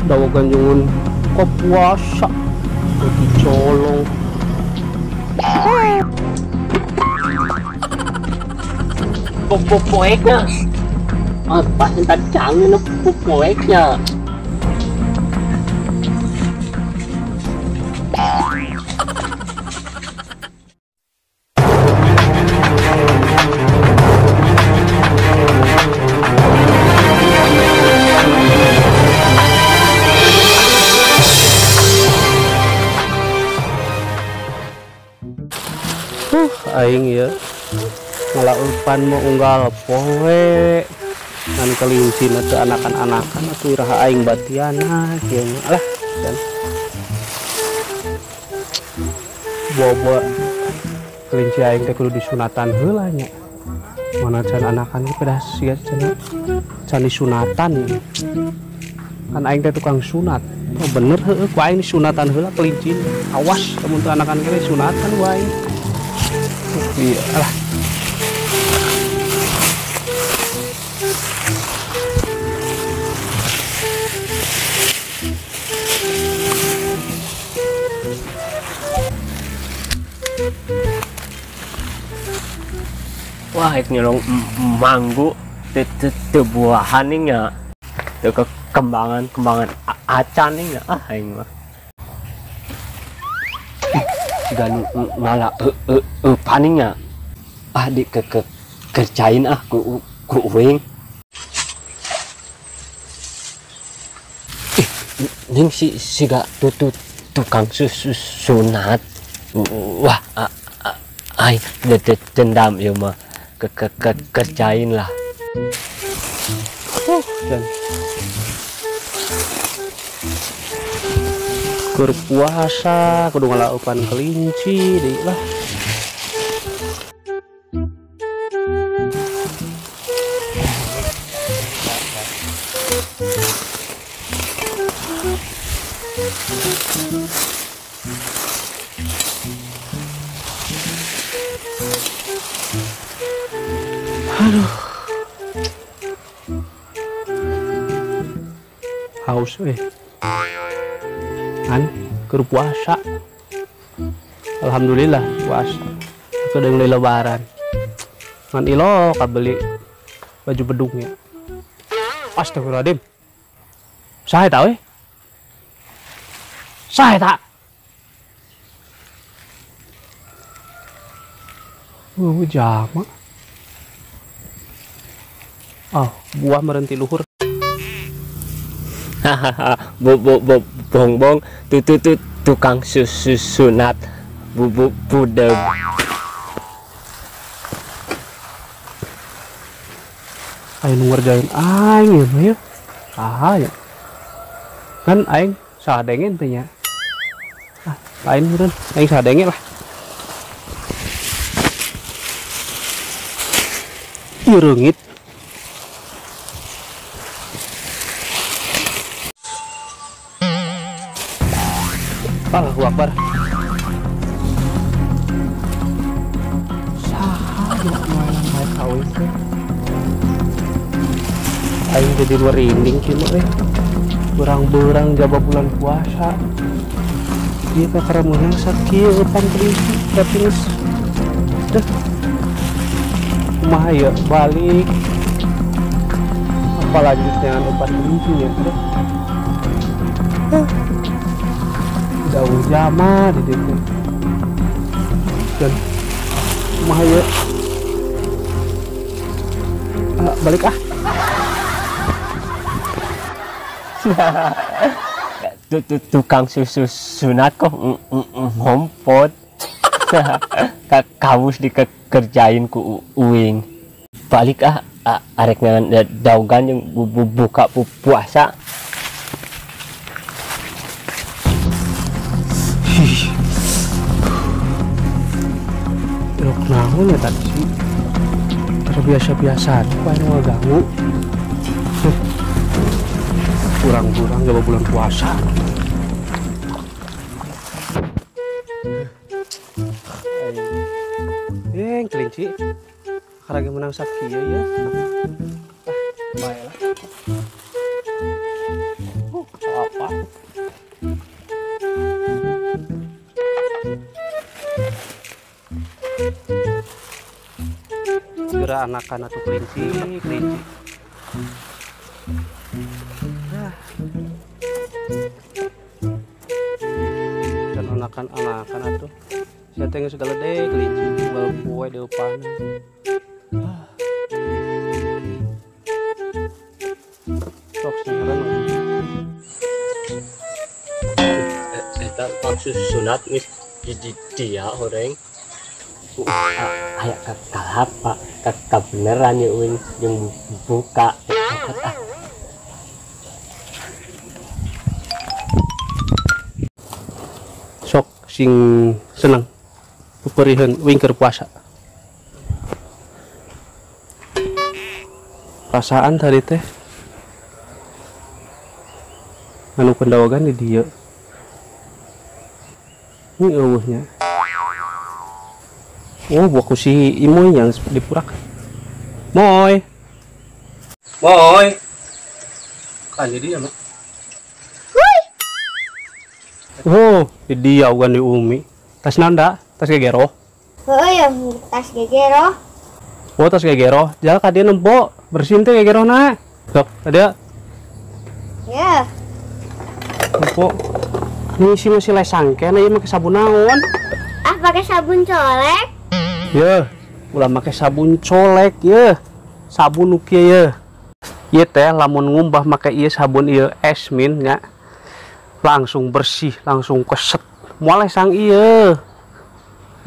Dawa ganjungun kok puasa dicolong. Popoeknya. Apa tadi jangan popoeknya. Aing ya ngalaupan mau unggal poe ngan kelinci atau anakan-anakan atau iraha aing batiana kieu mah alah dan bawa kelinci aing teh kudu disunatan heula nya mana can anakan ge pedah sia can disunatan kan aing teh tukang sunat. Oh bener heueuh ku aing disunatan heula kelinci awas lamun teu anakan kene sunatan ku aing. Iya lah. Wah, itu nyolong manggu, teu buahan nya, teu kembangan acan nya, ah aing mah. Siga nu ngala paningnya ah di ke kerjain ah ku uing ning si siga tukang sunat wah ay dendam ieu mah ke kerjain lah. Dan keur puasa kudu ngalaupan kelinci deui lah. Aduh. Haus eh. Kan keur puasa. Alhamdulillah puasa. Aku udah beli lebaran. Ngan ilo kabeli baju bedungnya. Astagfirullahaladzim. Saha eta we? Saha eta? Jama. Oh, buah merenti luhur. Hahaha, bo bongbong tu tukang sunat bu budeg. Aing nu ngerjain aing ya mah ya. Saha ya? Kan aing sadengen teh nya. Ah, lain meureun aing sadenge lah. Ieu reungit. Allahu Akbar. Saha ya nu bae kawin teh. Aing jadi merinding kieu mah euy. Berang-berang jaba bulan puasa. Ieu kakara meunang sakieu eupan kelinci tapi geus deh. Kumaha ieu balik. Apa lanjutnya eupan kelinci nya deh. Jauh jama di ditu. Dan kumaha ieu? Balik ah. Tukang susu sunat kok ngompot. Kamus dikerjain ku uing. Balik ah arek ngan daugan jeung buka puasa. Ilok naon ya tadi sih? Terbiasa-biasa apa yang ngeganggu? Kurang-kurang gak bulan puasa. Kelinci. Karena menang sakieu ya. Ah, baiklah. Tara anakan atuh kelinci, kelinci. Ah. Can anakan-anakan atuh. Sia teh geus galede kelinci unggal poe deupan. Ah. Sok singkeran. Eta maksud sunat geus di dia horeng. Aya kalapa kabeneran ya uing jeung buka ah. Sok sing seneng peperiheun uing keur puasa. Perasaan tadi teh anu pendawagan di dieu. Ini eueuhnya. Oh, buahku si Imoy yang dipurak. Moy. Moy. Kan jadi ya, Mak. Oh, di dia ugan di Umi. Tas nanda, tas gegero. Heuh, ya tas gegero. Oh, tas gegero. Jal ka dieu nempo, bersihin teh gegerona. Sok, ada. Ya. Nempo. Ini si masih lesang kene ieu make sabun naon? Ah, pakai sabun colek. Yeuh, ulah make sabun colek yeuh. Sabun nu kieu yeuh. Ieu teh lamun ngumbah make ieu sabun ieu Esmin nya. Langsung bersih, langsung keset. Moal lesang ieu.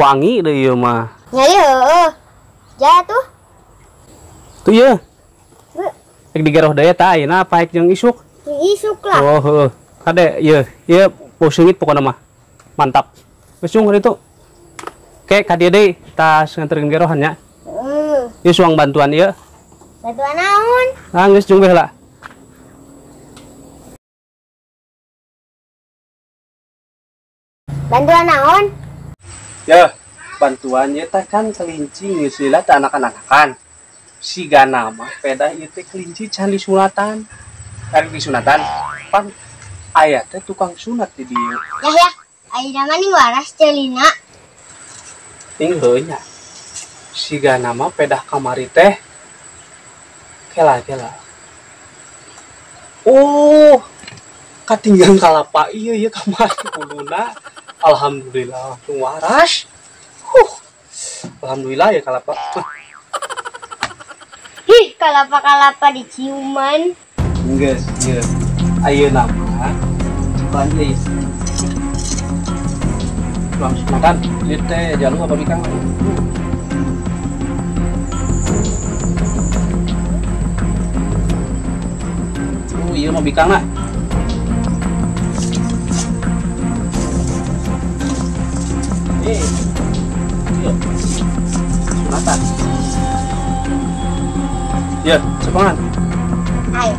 Wangi deui ieu mah. Nya ieu. Ja tuh. Tuh ieu. Rek digeroh deui tah ayeuna apa jeung isuk? Isuk lah. Oh, heuh. Kade ieu, ieu bau seungit pokona mah. Mantap. Geus cung ditu. Oke, ka dieu deui tas nganterkeun gerohan nya. Heeh. Ieu suang bantuan ieu. Bantuan naon? Ah, geus cung bae heula. Bantuan naon? Ya, bantuan ieu teh kan kelinci geus lila teh anak-anakan. Sigana mah pedah ieu teh kelinci can disunatan. Kan disunatan. Pan aya teh tukang sunat di dieu. Ya ya, ayeuna mah ning waras ceulina. Ting heuh nya. Sigana mah pedah kamari teh. Kela kela. Oh, katinggang kalapa ieu ieu kamari kuluna. Alhamdulillah langsung waras. Huh. Alhamdulillah ya kalapa. Hih, kalapa-kalapa diciuman. Geus, geus. Ayeuna mah cepat deui. Langsung makan. Ieu teh jalu apa bikang? Oh, ieu mah bikangna. Iya. Sunatan. Ya, sepangan. Ayo.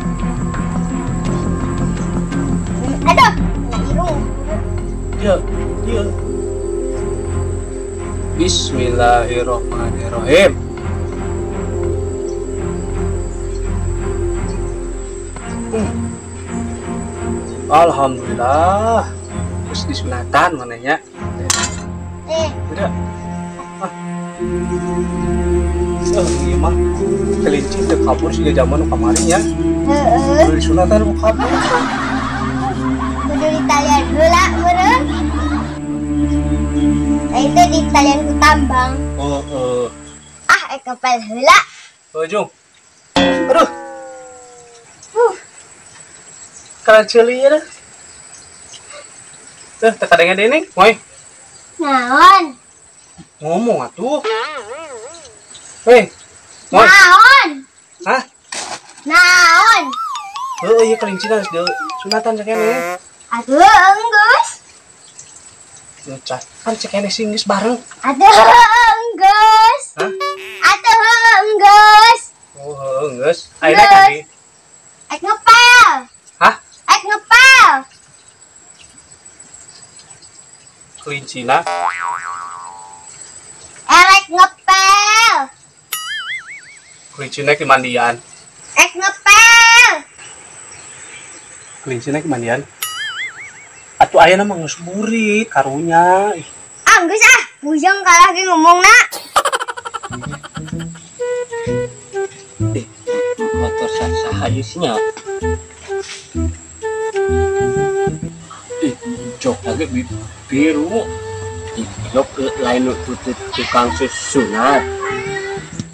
Aduh, kena irung. Iya, iya. Bismillahirrahmanirrahim. Alhamdulillah. Terus disunatan manehnya. Udah. Ah. Ieu mah kelinci teu kabur siga zaman nu kamari nya. Heeh. Kudu disunatan nu kabur. Kudu ditalian heula meureun. Lain teh ditalian ku tambang. Heeh. Ah, kepel heula. Heuh, Jung. Aduh. Kana ceuli ieu dah. Teh teu kadenge deui ning, Moy. Naon? Ngomong atuh. Hei, Moy. Naon? Hah? Naon? Heuh, ieu kelinci geus disunatan sakene. Atuh enggeus. Ngecas. Kan cekene sing geus bareng. Atuh enggeus. Hah? Atuh enggeus. Oh, heuh enggeus. Ayeuna ka di? Ek ngepel. Hah? Ek ngepel. Kelincina. Erek ngepel. Kelincina ke mandian. Ek ngepel. Kelincina ke mandian. Atuh ayeuna mah geus burit karunya. Ah, geus ah, puyeng kalah ge ngomongna. Saha ieu sih nya? Ih, jok lagi biru. Jok lain tukang sunat.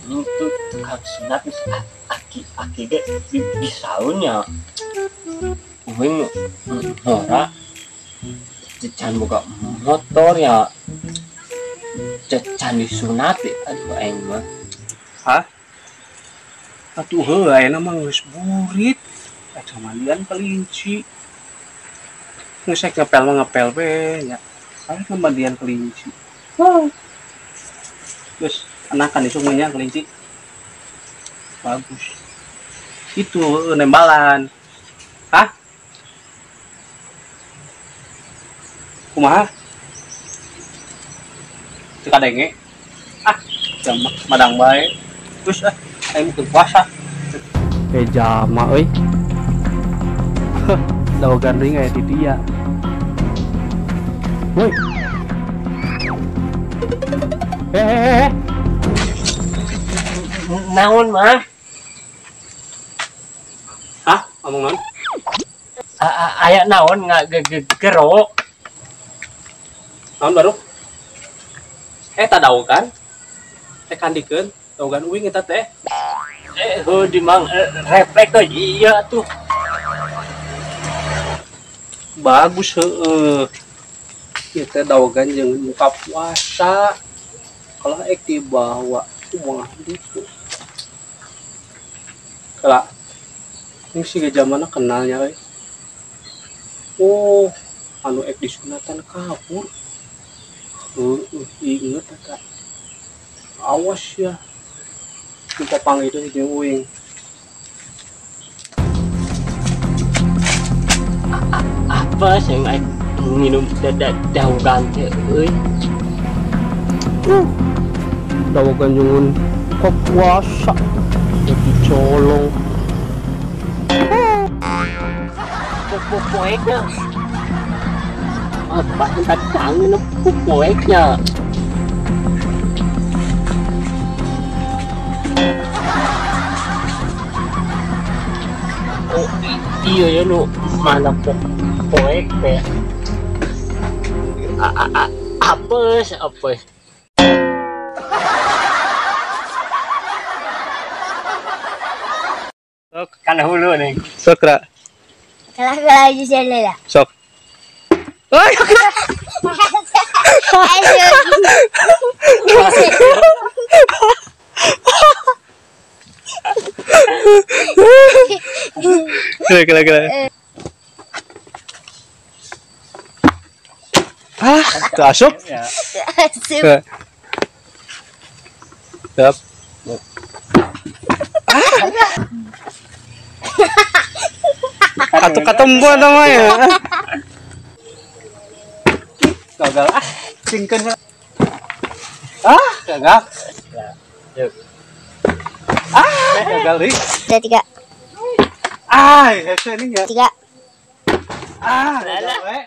Itu tukang sunat aki-aki ge bisaunnya. Uing ngora can boga motor ya. Can disunat aduh aing mah. Hah? Atuh heuh ayeuna mah geus burit. Rek mandian kelinci. Geus rek ngepel mah ngepel we nya. Rek mandian kelinci. Huh. Geus anakan isuk mah nya kelinci. Bagus. Itu nembalan. Hah? Kumaha? Teu kadenge. Ah, jamak madang bae. Terus ah, aing teu puasa. Jama euy. Heh, daogan ring aya di dia. Woi. Eh. Naon mah? Hah? Ngomong naon? Aya naon ngagegero? Naon baru? Eta daogan. Teh kandikeun, daogan uing eta teh. Heuh di mang refleks teh iya tuh. Bagus heueuh. Ieu teh daogan jeung buka puasa. Kalau ek dibawa kumaha gitu. Kala. Ini sih zamanna kenalnya euy. Oh, anu ek disunatan kabur. Inget eta. Awas ya. Lupa panggil itu si uing. Apa sih yang minum daogan teh euy? Daogan jungun kok puasa jadi colong. Poeknya. Apa entar tangan poeknya. Oh iya ya lu mana poek teh. Apes apes. Sok kana hulu nih. Sok ra. Kalah aja lah. Sok. Ay. Kira kira. Ah, asup. Asup. Siap. Atuh ketemu namanya. Gagal ah, singkeun. Ah, gagal. Ah, gagal nih. 2 3. Ah, hese ini ya. 3. Ah, gagal we.